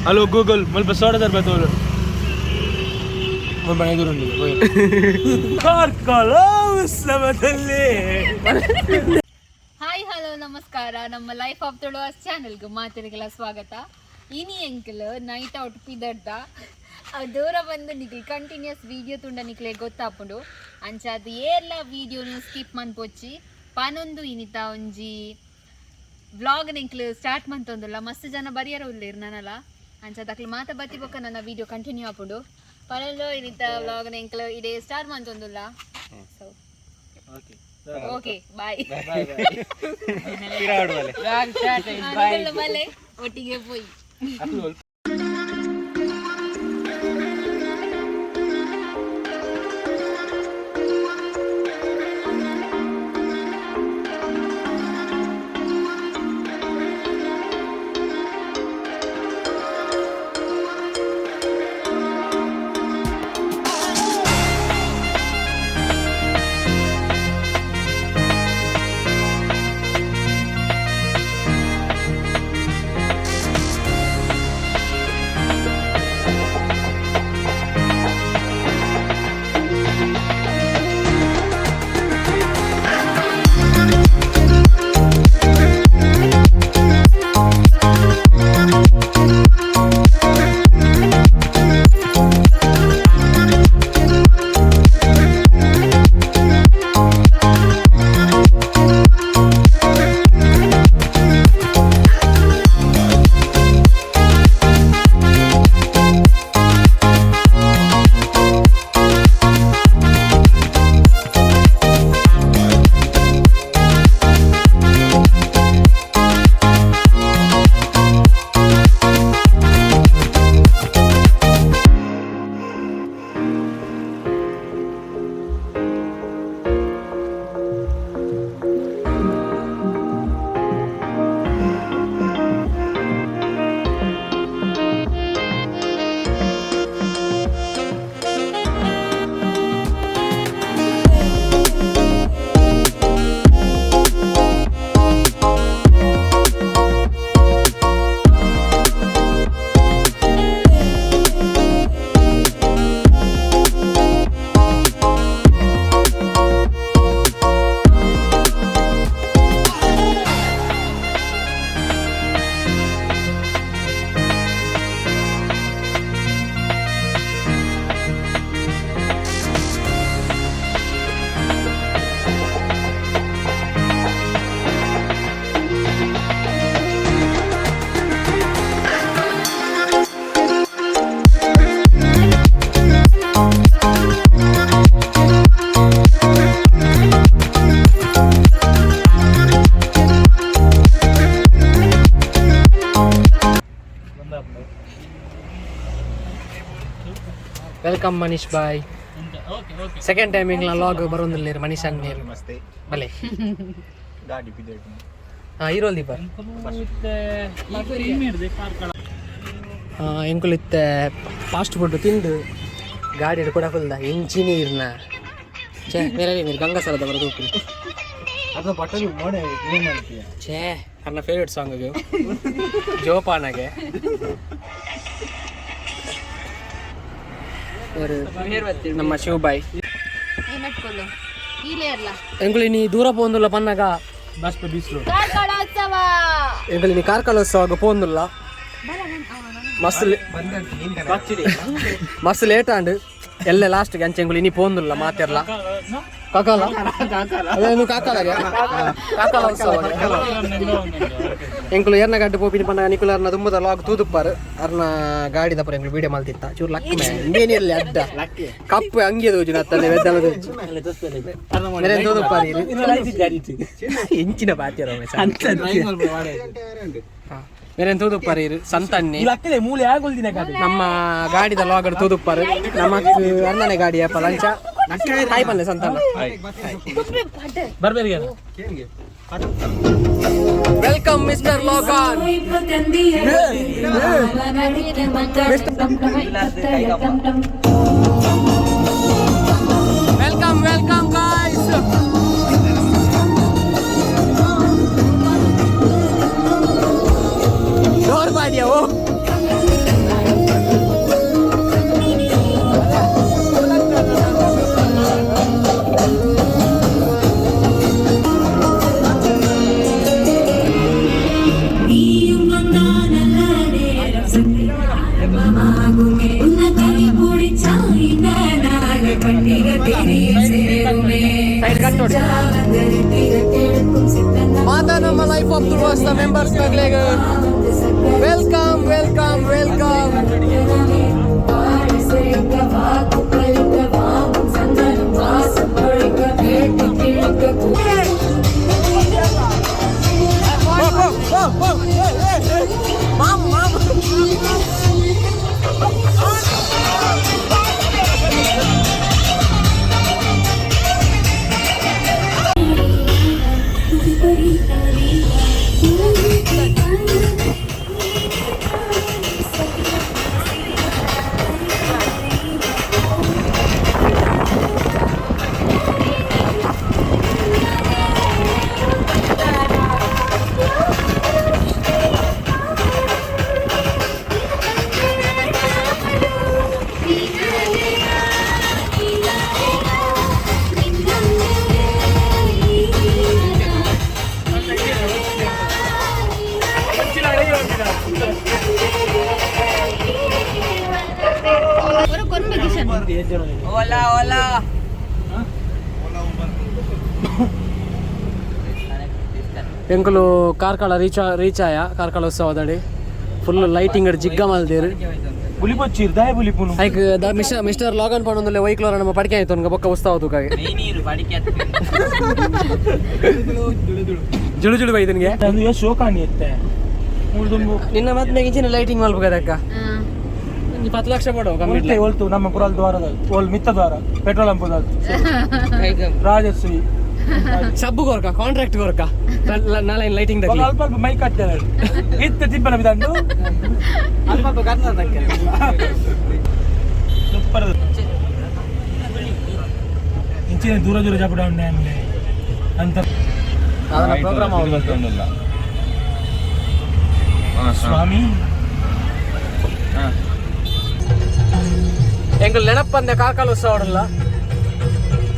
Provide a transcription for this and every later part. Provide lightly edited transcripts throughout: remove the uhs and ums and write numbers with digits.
Hello Google, ಮುಲ್ಪ soda ತರ್ಬತ್ತೋಲು ಮುಲ್ಪ ಎದುರುಂಡು. ಕಾರ್ಕಳ ಉತ್ಸವದಲ್ಲಿ. ಹಾಯ್, ಹಲೋ, ನಮಸ್ಕಾರ. ನಮ್ಮ ಲೈಫ್ ಆಫ್ ತುಳುವಾಸ್ ಚಾನೆಲ್ಗೆ ಮಾತೆರಿಗೆಲ್ಲ ಸ್ವಾಗತ. ಇನಿ ಎಂಕಲ್ ನೈಟ್ ಔಟ್ ಪಿದರ್ದ ದೂರ ಬಂದು ನಿಕ್ಲ್ ಕಂಟಿನ್ಯೂಸ್ ವೀಡಿಯೋ ತುಂಡ ನಿಕ್ಲೆ ಗೊತ್ತಾಪುಂಡು. ಅಂಚ ಅದು ಏರ್ಲ ವೀಡಿಯೋನು ಸ್ಕಿಪ್ ಮನ್ಪೊಚ್ಚಿ. ಪನೊಂದು ಇನಿತ ಒಂಜಿ ವ್ಲಾಗ್ ನಿಕ್ಲು ಸ್ಟಾರ್ಟ್ ಮಂತೊಂದುಲ್ಲ. ಮಸ್ತ್ ಜನ ಬರಿಯರ ಉಲ್ಲೇರ್ ನನಲ. ಅಂಚ ದಕ್ಲು ಮಾತ ಬತ್ತಿ ಬೊಕ್ಕ ನನ್ನ ವೀಡಿಯೋ ಕಂಟಿನ್ಯೂ ಆಪುಂಡು. ಪನೊಂದು ಇನಿತ ವ್ಲಾಗ್ ಎಂಕ್ಲು ಇಡೇ ಸ್ಟಾರ್ಟ್ ಮಂತೊಂದುಲ್ಲ. ಸೊ ಓಕೆ, ಬಾಯ್. ಮಲೆ ಒಟ್ಟಿಗೆ ಪೋಯಿ. Welcome Manish bye. Second time ಇಂಗ್ಲ ಲಾಗ್ ಬರೋದಿಲ್ಲ ಮನೀಶ್ ಅಣ್ಣೇರು. ನಮಸ್ತೆ. ಬಲೆ. ಗಾಡಿ ಬಿದ್ದೈತು. ಹಾಂ, ಇರೋಲ್ ದೀಪ. ಎಂಕುಲು ಇತ್ತೆ ಫಾಸ್ಟ್ ಫುಡ್ ತಿಂದು ಗಾಡಿ ಕೂಡ ಫುಲ್ದ ಇಂಜಿನೀರ್ನ ಛೇ ಮೇರೆ ನೀರು ಗಂಗಾಸರದ ಬರೋದು. ಅದು ಬಟನ್ ಮೋಡೆ ಏನು ಮಾಡ್ತೀಯ? ಛೇ, ನನ್ನ ಫೇವ್ರೇಟ್ ಸಾಂಗ್ ಜೋಪಾನಗೆ. ನಮ್ಮ ಶಿವಬಾಯ್. ಏಮಟ್ಕೊಳ್ಳು ಈಲೇ ಅಲ್ಲ. ಎಂಕುಲು ನೀ ದೂರ ಪೋಂದುಲ್ಲ ಪನ್ನಾಗ. ಬಸ್ ಬಿಸಿಲು. ಕಾರ್ಕಳ ಉತ್ಸವ. ಎಂಕುಲು ನೀ ಕಾರ್ಕಳ ಪೋಂದುಲ್ಲ. ಮಸ್ತ್ ಮಸ್ತ್ ಲೇಟ್ ಆಂಡ್ ಎಲ್ಲ ಲಾಸ್ಟ್ ಅಂಚೆ ಎಂಕುಲು ಇನಿ ಪೋಂದುಲ್ಲ ಮಾತೆರ್ಲ. ಕಾಕಾಲ, ಅದೇನು ಕಾಕಾಲಗೆ ಕಾಕಾಲ ಉತ್ಸವ. ಎಂಕುಲು ಏರ್ನ ಗಡ್ಡೆ ಪೋಪಿನ ಪನ್ನ ನಿಕುಲು ಅರ್ನ ತುಂಬದ ಲಾಗ್ ತೂದುಪ್ಪಾರು. ಅರ್ನ ಗಾಡಿದ ಪರ ಎಂಕುಲು ವೀಡಿಯೋ ಮಲ್ತಿತ್ತ. ಚೂರು ಲಕ್ ಇಂದೇನಿರ್ಲಿ, ಅಡ್ಡ ಕಪ್ಪು ಅಂಗಿ ತೋಜು ನತ್ತಂದೆ ಬೆದ್ದಲ ತೋಜು ಮೇರೆ ತೂದುಪ್ಪಾರು. ಎಂಚಿನ ಬಾತಿರ ಮೇರೆ ತೂದುಪ್ಪಾರು ಇರು ಸಂತನ್ನಿ. ಮೂಲೆ ಆಗೋಲ್ದಿನ. ನಮ್ಮ ಗಾಡಿದ ಲಾಗಡ್ ತೂದುಪ್ಪಾರು. ನಮಕ್ ಅಣ್ಣನೆ ಗಾಡಿ ಅಪ್ಪ ಲಂಚ. ಹಾಯ್ ಪಲ್ಲೆ ಸಂತಣ್ಣ. ಬರ್ಬೇರಿಗೆ. Welcome mister Logan. Welcome, welcome guys. Door ಬಾಡಿಯ ಓ. ಕಟ್ಟೋಡಿ. ಮಾತಾ ನಮ್ಮ ಲೈಫ್ ಆಫ್ ತುಳುವಾಸ್ ಮೆಂಬರ್ಸ್ ನಗ್ಲೆಗ್ welcome welcome welcome. ಮಾಮ ಮಾಮ. ಹೊರ ಕೊರ್ಪೆ ಕಿಶನ್. ಎಂಕುಲು ಕಾರ್ಕಳ ರೀಚ್ ರೀಚ್ ಆಯ. ಕಾರ್ಕಳ ಉತ್ಸವದಡಿ ಫುಲ್ ಲೈಟಿಂಗ್ ಜಿಗ್ಗ ಮಲ್ದೇರು. ಬುಲಿಪೊಚ್ಚಿರ್ ದಾಯ ಬುಲಿಪುನು. ಐಕ್ the ಮಿಸ್ಟರ್ ಮಿಸ್ಟರ್ ಲಾಗನ್ ಪಣೊಂದುಲ್ಲೆ ವೈಕ್ಲೋರ ನಮ್ಮ ಪಡಿಕೆ ಆಯ್ತು ಅನ್ಗ ಬೊಕ್ಕ ಉತ್ಸವ ತೂಕಾಗೆ ಜುಳು ಜುಳು ಬೈದನ್ಗೆ. ಅದು ಎಷ್ಟು ಶೋಕಾಣಿ ಎತ್ತೆ ಮುಳ್ದುಂಬು. ನಿನ್ನ ಮತ್ತೆ ಇಂಚಿನ ಲೈಟಿಂಗ್ ಮಲ್ಪುಗದಕ್ಕ ಒಂಜಿ 10 ಲಕ್ಷ ಕೊಡು. ಒಲ್ತೆ ಒಲ್ತು ನಮ್ಮ ಪುರಾಲ್ ದ್ವಾರದ ಓಲ್ ಮಿತ್ತ ದ್ವಾರ ಪೆಟ್ರೋಲ್ ಪಂಪ್ ರಾಜಶ್ರೀ. ಸಬ್ಬು ಕೊರ್ಕ, ಕಾಂಟ್ರಾಕ್ಟ್ ಕೊರ್ಕ ನಾಳೆ ಲೈಟಿಂಗ್. ಅಲ್ಪ ಅಲ್ಪ ಮೈಕ್ ಹಚ್ಚಾರ ಇತ್ತ ತಿಪ್ಪನ ಬಿದಂಡು ಸೂಪರ್ ಇಂಚಿನ ದೂರ ದೂರ ಜಾಪಡ ಉಂಡೆ ಅಂತ. ಪ್ರೋಗ್ರಾಮ್. ಸ್ವಾಮಿ. ಎಂಕುಲು ನೆನಪಂದೆ ಕಾರ್ಕಳ ಉತ್ಸವ ಉಡಲ್ಲ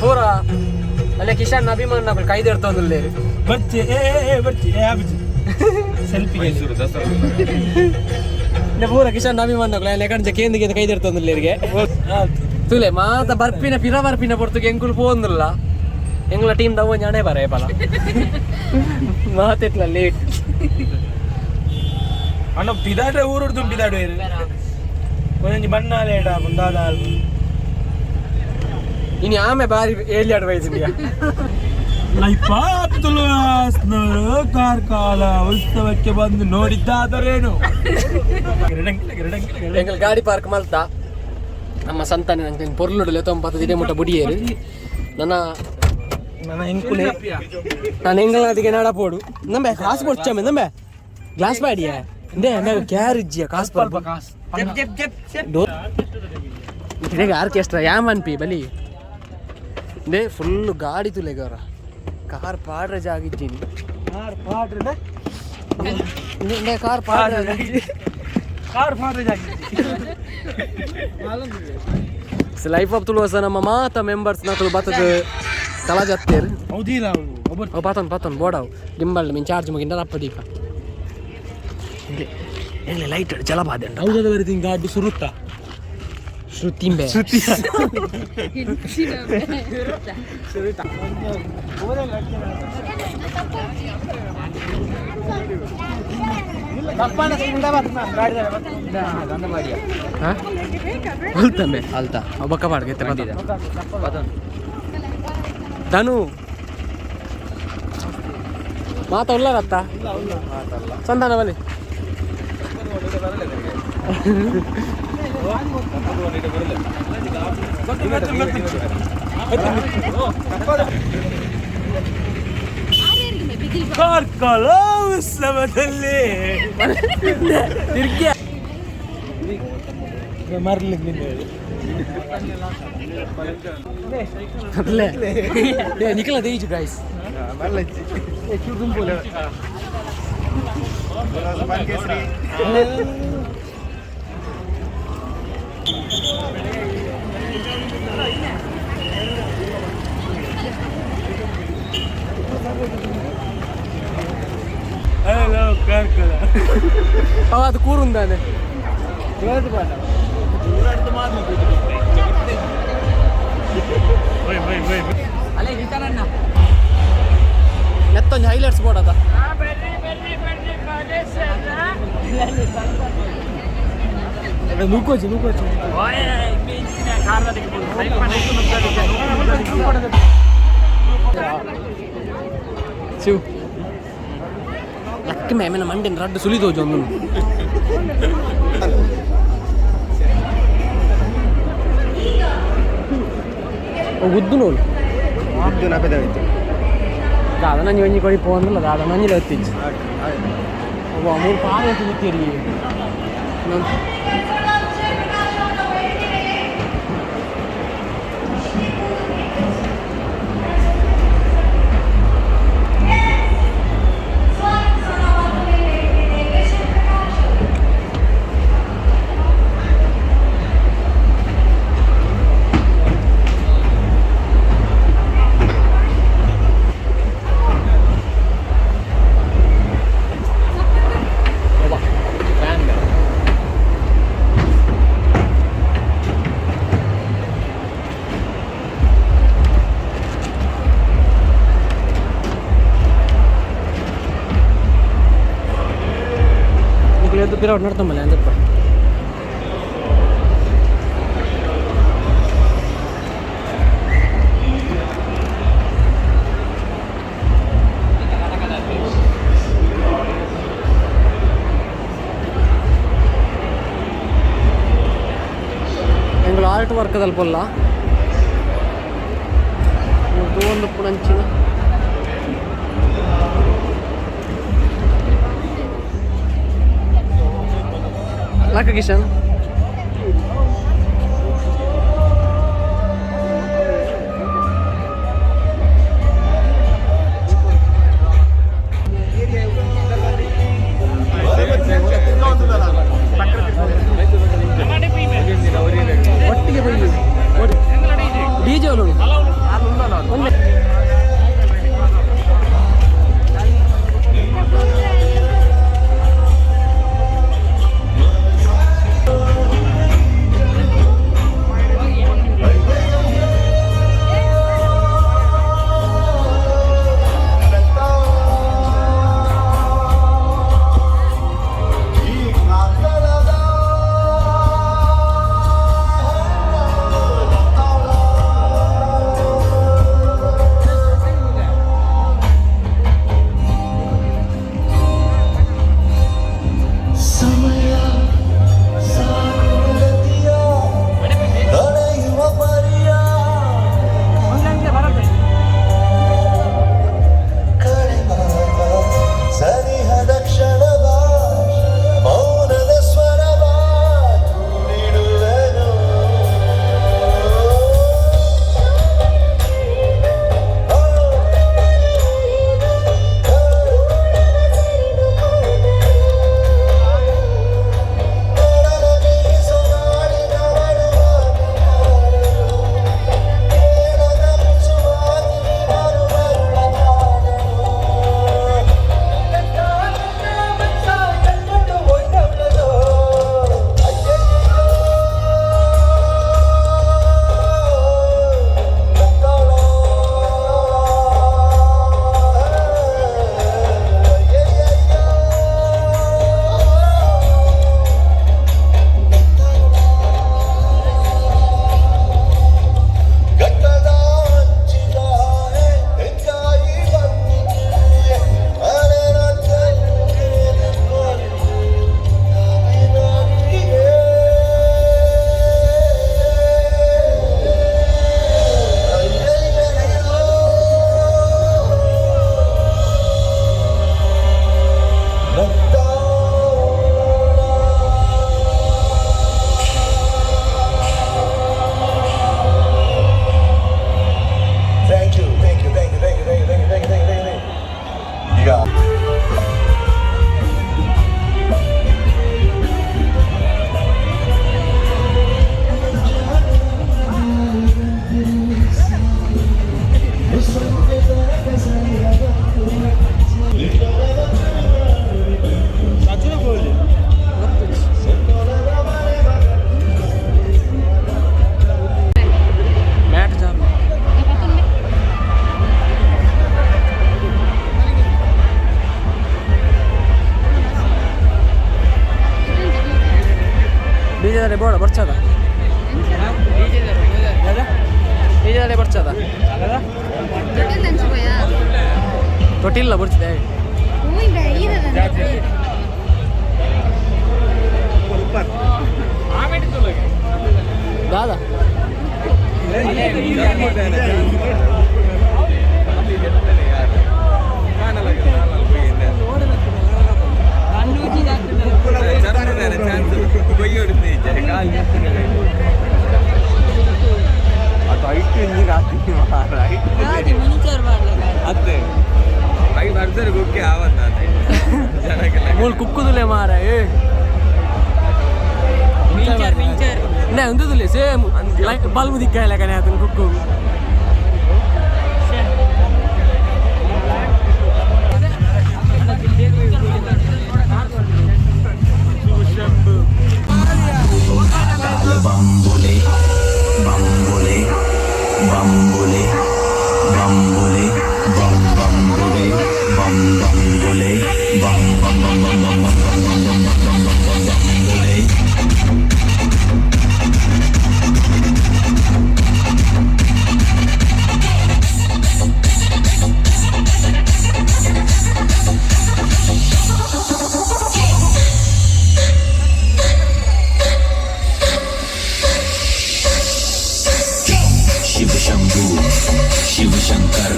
ಪೂರ ಅಲ್ಲೇ ಕಿಶನ್ ಅಭಿಮಾನ್ ನಕುಲು ಕೈದೆಡ್ತೊಂದುಲ್ಲೇರು. ಬರ್ಚಿ ಏ ಏ ಏ ಬರ್ಚಿ ಏ ಆಬಿಚಿ ಸೆಲ್ಫಿ. ಪೂರ ಕಿಶನ್ ಅಭಿಮಾನ್ ನಕುಲು ಲೆಕಂಜ ಕೇಂದ್ರ ಕೇಂದ್ರ ಕೈದೆಡ್ತೊಂದುಲ್ಲೇರಿಗೆ. ತುಲೆ ಮಾತ ಬರ್ಪಿನ ಪಿರ ಬರ್ಪಿನ ಪೊರ್ತುಗೆ ಎಂಕುಲು ಪೋಂದುಲ್ಲ. ಎಂಗ್ಲ ಟೀಮ್ ದವ್ವ ಜಾಣೆ ಬರ ಪಲ ಮಾತೆಟ್ಲ ಲೇಟ್. ಅಣ್ಣ ಪಿದಾಡ್ರೆ ಊರುಡ್ದು ಪಿದಾಡು ಒಂದೊಂಜಿ ಬಣ್ಣಾಲೇಡ ಬಂದಾದ. ಇನಿ ಆಮೆ ಬಾರಿ ಏಳಿ ಅಡ್ವೈಸ್ ಇಂಡಿಯಾ. ಲೈಫ್ ತುಳುವಾಸ್ನವರು ಕಾರ್ಕಾಲ ಉತ್ಸವಕ್ಕೆ ಬಂದು ನೋಡಿದ್ದಾದರೇನು? ಎಂಕಲ್ ಗಾಡಿ ಪಾರ್ಕ್ ಮಲ್ತ ನಮ್ಮ ಸಂತಾನ ನಂಗೆ ಪೊರ್ಲುಡು ಲೆತ್ತೊಂಬತ್ತು ದಿನ ಮುಟ್ಟ ಬುಡಿಯೇರು ನನ್ನ. ನನ್ನ ಎಂಕುಲೆ. ನಾನು ಎಂಗಲಾದಿಗೆ ನಡಪೋಡು ನಂಬೆ ಕಾಸು ಕೊಡ್ಚಮ್ಮೆ ನಂಬೆ ಗ್ಲಾಸ್ ಬಾಡಿಯ ಇಂದೇ ನಂಗೆ ಕ್ಯಾರಿಜ್ಜಿಯ ಕಾಸು. ಕಾಸು. ಇದಾಗ ಆರ್ಕೆಸ್ಟ್ರಾ ಯಾಮ್ ಅನ್ಪಿ ಬಲಿ ಇಂದೇ ಫುಲ್ ಗಾಡಿ ತುಲೆಗವರ ಕಾರ್ ಪಾಡ್ರೆ ಜಾಗಿದ್ದೀನಿ. ಕಾರ್ ಪಾಡ್ರೆ. ಇಂದೇ ಕಾರ್ ಪಾಡ್ರೆ. ಕಾರ್ ಪಾಡ್ರೆ ಜಾಗಿ. ಲೈಫ್ ಆಫ್ ತುಳುವಸ ನಮ್ಮ ಮಾತ ಮೆಂಬರ್ಸ್ ನಕಲು ಬತ್ತದ ಕಲಾಜತ್ತೇರು. ಹೌದಿಲ್ಲ ಒಬ್ಬರು. ಅವು ಪಾತನ್ ಪಾತನ್ ಬೋಡಾವು ಗಿಂಬಲ್ ಮೀನ್ ಚಾರ್ಜ್ ಮುಗಿಂದ ಅಪ್ಪ ದೀಪ ಎಂಗ್ಲೆ ಲೈಟ್ ಜಲಬಾದೆ. ಹೌದದ ಬರೀತೀನಿ ಗಾಡಿ ಸುರುತ್ತಾ. ಶ್ರುತಿಂಬೆ. ಶ್ರುತಿ. ಅಲ್ತಂಬೆ ಅಲ್ತ ಬೊಕ್ಕ ಪಾಡ್ಗೆ ಧನು ಮಾತ ಉಳ್ಳಾರತ್ತ ಸಂತಾನ ಬಲಿ. ಕಾರ್ಕಳ ಉತ್ಸವದಲ್ಲಿ ತಿರ್ಗಿ ಮರ್ಲಿಕ್ಕೆ. ಅಲ್ಲೇ ನಿಖಲ ದೇಜು ಗೈಸ್. ಹಲೋ ಕಾರ್ಕಳ. ಅವ ಅದು ಕೂರುಂದಾನೆ. ನೆತ್ತೊಂಜಿ ಹೈಲೈಟ್ಸ್ ಬೋರ್ಡ್ ಅದ. ನೂಕೋಚಿ ನೂಕೋಚಿ. ಶಿವ್ ಲಕ್ಕ ಮೇಮಿನ ಮಂಡಿನ ರಡ್ಡು ಸುಲಿದೋಜು ಒಂದು. ಉದ್ದು ನೋಡು. ದಾದ ನಂಜಿ ಒಂಜಿ ಕೊಡಿ ಪೋಂದಿಲ್ಲ ದಾದ ನಂಜಿಲ ಎತ್ತಿಚ್ಚು ಒಬ್ಬ ಮೂರು ಪಾದ ಎತ್ತು ಗುತ್ತೀರಿ. ನಿಕ್ಲು ಎದ್ದು ಪಿರೌಟ್ ನಡ್ತಂಬಲ್ಲ ಅಂದಪ್ಪ. ಎಂಗಳು ಆರ್ಟ್ ವರ್ಕ್ ಪೊಲ್ಲ ತೂವೊಂದು ಪುಣಂಚಿನ. ಲಕ್ಕ ಕಿಶನ್. ಒಟ್ಟಿಗೆ ಬೈ ಡಿಜೆ ಒಂದೇ. ಡಿಜೆದಾಡೆ ಬೋಡ ಬರ್ಚದ ಡಿಜೆದಾಡೆ ಬರ್ಚದ ತೊಟ್ಟಿಲ್ಲ ಬರ್ಚಿದೆ. ದಾದಾ ಅದು ಐಟು ನೀರು ಹಾಕ್ತೀನಿ ಮಾರ ಅತ್ತೆ I ಬರ್ತಾರೆ ಗೊಕ್ಕೆ ಆವತ್ತ ಜನಕ್ಕೆಲ್ಲ. ಮೂಲು ಕುಕ್ಕುದುಲೆ ಮಾರ ಏ ನೇ ಒಂದುದುಲೆ ಸೇಮ್ ಬಲ್ಬು ದಿಕ್ಕಾಯಿಲ್ಲ ಕಣೆ ಅದನ್ನ ಕುಕ್ಕು. बम बोले बम बोले बम बोले बम बोले बम बम बोले बम बम बोले बम बम बम बम बम बम बम बम बम बम बम बम बम बोले। शिव शंभू शिव शंकर,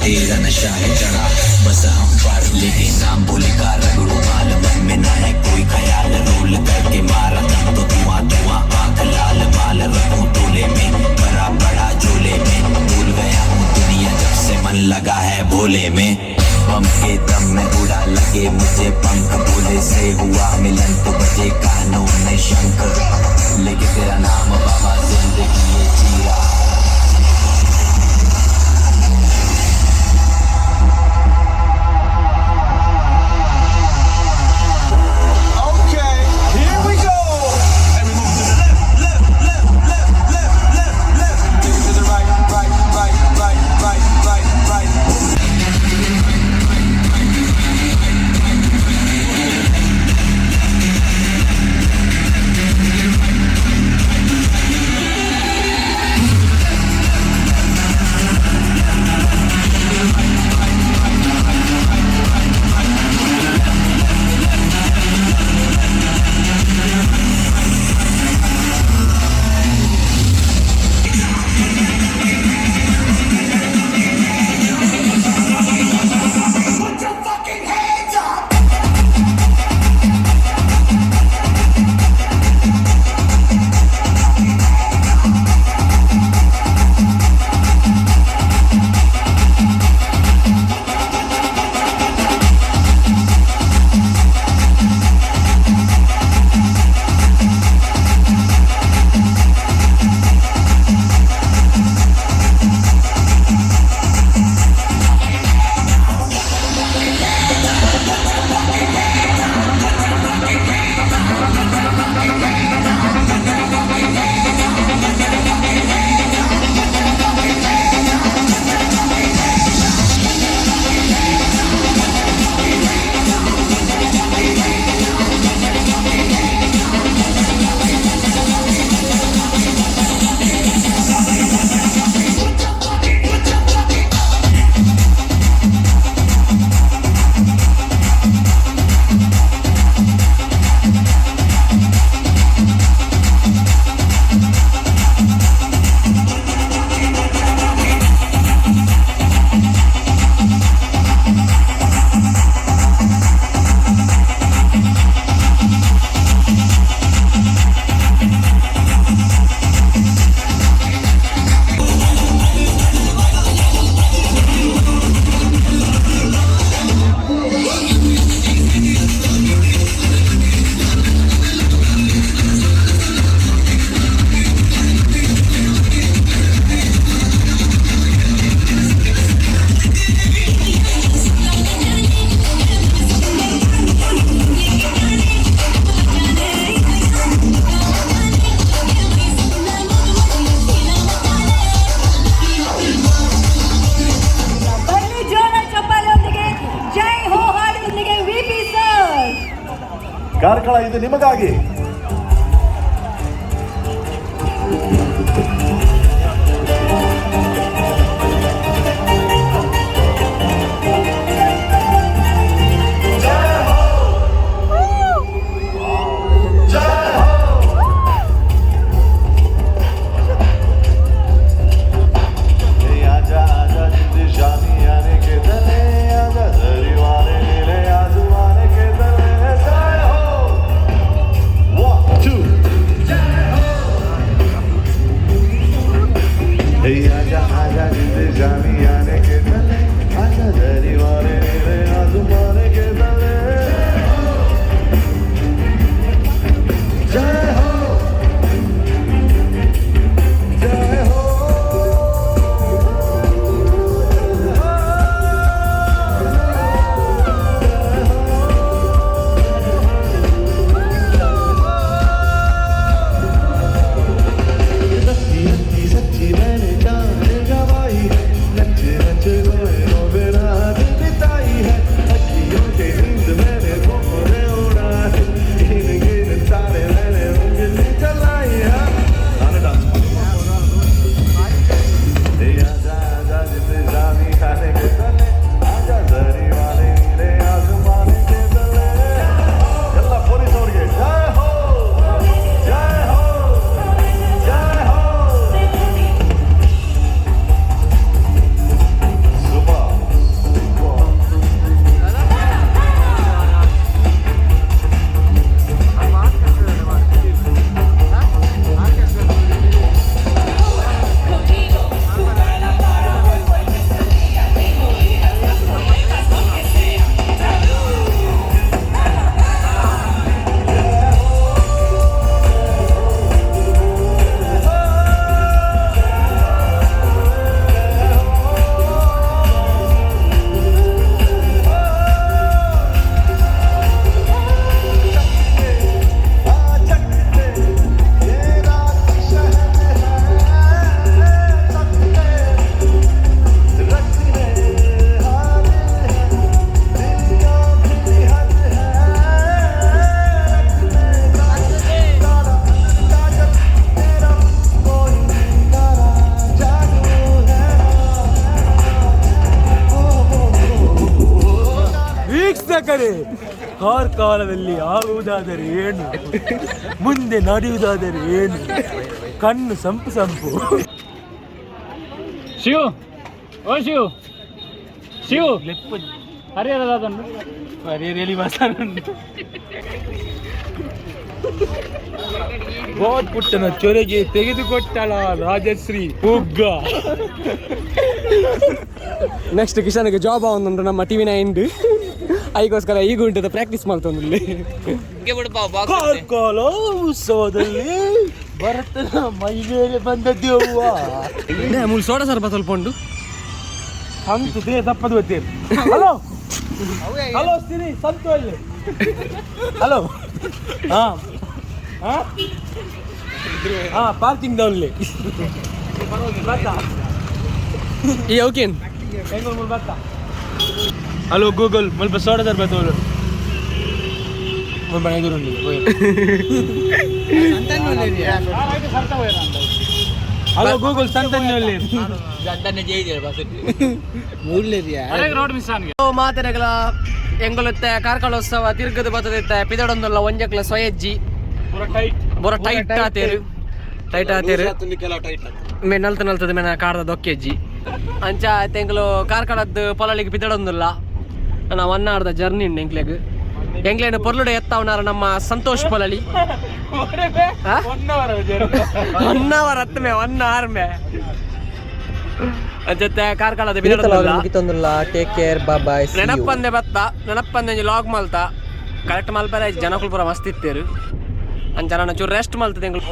तेरा नशा है चढ़ा बस हम पर, लेके नाम बोले का रगड़ू माल, मन में ना है कोई ख्याल, रोल करके मारा दम तो धुआं धुआं, आंख लाल माल रखूं तोले में, भरा पड़ा झोले में, भूल गया हूँ दुनिया जब से मन लगा है भोले में। बम के दम में उड़ा लगे मुझे पंख, भोले से हुआ मिलन तो बजे कानों में शंख, लेके तेरा नाम बाबा जिंदगी ये जी रहा। Okay, here we go. And we move to the left, left, left, left, left, left, left. Take it to the right, right, right, right, right, right, right. ಬರಲಿ ಜೋರ ಚಪ್ಪಾಳೆಯೊಂದಿಗೆ ಜೈ ಹೋ ಹಾಡಿನೊಂದಿಗೆ ವಿಪಿ ಸರ್. ಕಾರ್ಕಳ, ಇದು ನಿಮಗಾಗಿ. ಕಾರ್ಕಾಲದಲ್ಲಿ ಆಗುವುದಾದರೆ ಏನು, ಮುಂದೆ ನಡೆಯುವುದಾದರೆ ಏನು, ಕಣ್ಣು ಸಂಪು ಸಂಪು. ಶಿವ್, ಓ ಶಿವ್, ಶಿವ್, ಹರಿಹರ. ಹರಿಹರಿಯಲ್ಲಿ ಬೋಟ್ ಪುಟ್ಟನ ಚೊರೆಗೆ ತೆಗೆದುಕೊಟ್ಟಳ ರಾಜಶ್ರೀ ಪುಗ್ಗ. ನೆಕ್ಸ್ಟ್ ಕಿಶನ್ಗೆ ಜಾಬ್ ಉಂಟು ನಮ್ಮ ಟಿವಿ ನೈನ್. ಐಗೋಸ್ಕರ ಈಗ ಉಂಟು ಪ್ರಾಕ್ಟೀಸ್ ಮಾಡ್ತೊಂದು. ಕಾರ್ಕಾಲ ಉತ್ಸವದಲ್ಲಿ ಭರತನ ಮೈ ಮೇಲೆ ಬಂದ ದೆವ್ವ. ಮೂಲು ಸೋಡಾ ಸರ್ಬ ಸ್ವಲ್ಪ ಉಂಟು. ಸಂತು they ತಪ್ಪದು ಗೊತ್ತೇನು. ಹಲೋ ಹಲೋ ಸಿರಿ, ಸಂತು ಅಲ್ಲಿ. ಹಲೋ, ಹಾ ಹಾ ಹಾ, ಪಾರ್ಕಿಂಗ್ ಡೌನ್ಲಿ ಬರ್ತಾ. ಈ ಓಕೆನ್. ಬೆಂಗಳೂರು ಮುಲ್ ಬರ್ತಾ. ಹಲೋ ಗೂಗಲ್, ಮುಲ್ಪ ಸೋಡಾ ಸರ್ಬತ್ ತೋಲು ಮುಲ್ಪ ಎದುರುಂಡಿ. ಹಲೋ ಗೂಗಲ್, ಸಂತನ್ನಲ್ಲಿ. ರೋಡ್ ಮಿಸ್ ಆನ್ಗೆ. ಮಾತೆರೆಗಳ ಎಂಗುಲತ್ತೆ ಕಾರ್ಕಳೋತ್ಸವ ತಿರ್ಗದ ಬತ್ತದಿತ್ತೆ. ಪಿದಡೊಂದುಲ್ಲ ಒಂಜಕ್ಲ ಸ್ವಯಜ್ಜಿ. ಬೊರ ಟೈಟ್ ಆತೇರು, ಟೈಟ್ ಆತೇರು. ಮೇ ನಲ್ತ ನಲ್ತದ ಮೇನ ಕಾಡ್ದ ದೊಕ್ಕೆಜ್ಜಿ. ಅಂಚ ಎಂಕುಲು ಕಾರ್ಕಳದ್ದು ಪೊಲಳಿಗೆ ಪಿದಡೊಂದುಲ್ಲ. ನಾವು ಒನ್ ಅವರ್ದ ಜರ್ನಿ ಉಂಡು ಎಂಕ್ಲೆಗ್. ಎಂಕ್ಲೇನು ಪೊರ್ಲುಡೆ ಎತ್ತಾವನಾರ ನಮ್ಮ ಸಂತೋಷ್ ಪೊಲಳಿ. ಒನ್ ಅವರ್ ಹತ್ತು ಮೇ, ಒನ್ ಅವರ್ ಮೇ. ಅಂಚತ್ತೆ ಕಾರ್ಕಳದ ಪಿದಡೊಂದುಲ್ಲ. Take care, bye. ನೆನಪಂದೆ ಬತ್ತ, ನೆನಪಂದೆ ಒಂಜಿ ಲಾಗ್ ಮಲ್ತ. ಕರೆಕ್ಟ್ ಮಲ್ಪರೆ ಜನಕುಲು ಪೂರ ಮಸ್ತ್ ಇತ್ತೇರು. ಅಂಚ ನಾನು ಚೂರು ರೆಸ್ಟ್ ಮಲ್ತದೆ ಎಂಕುಲು.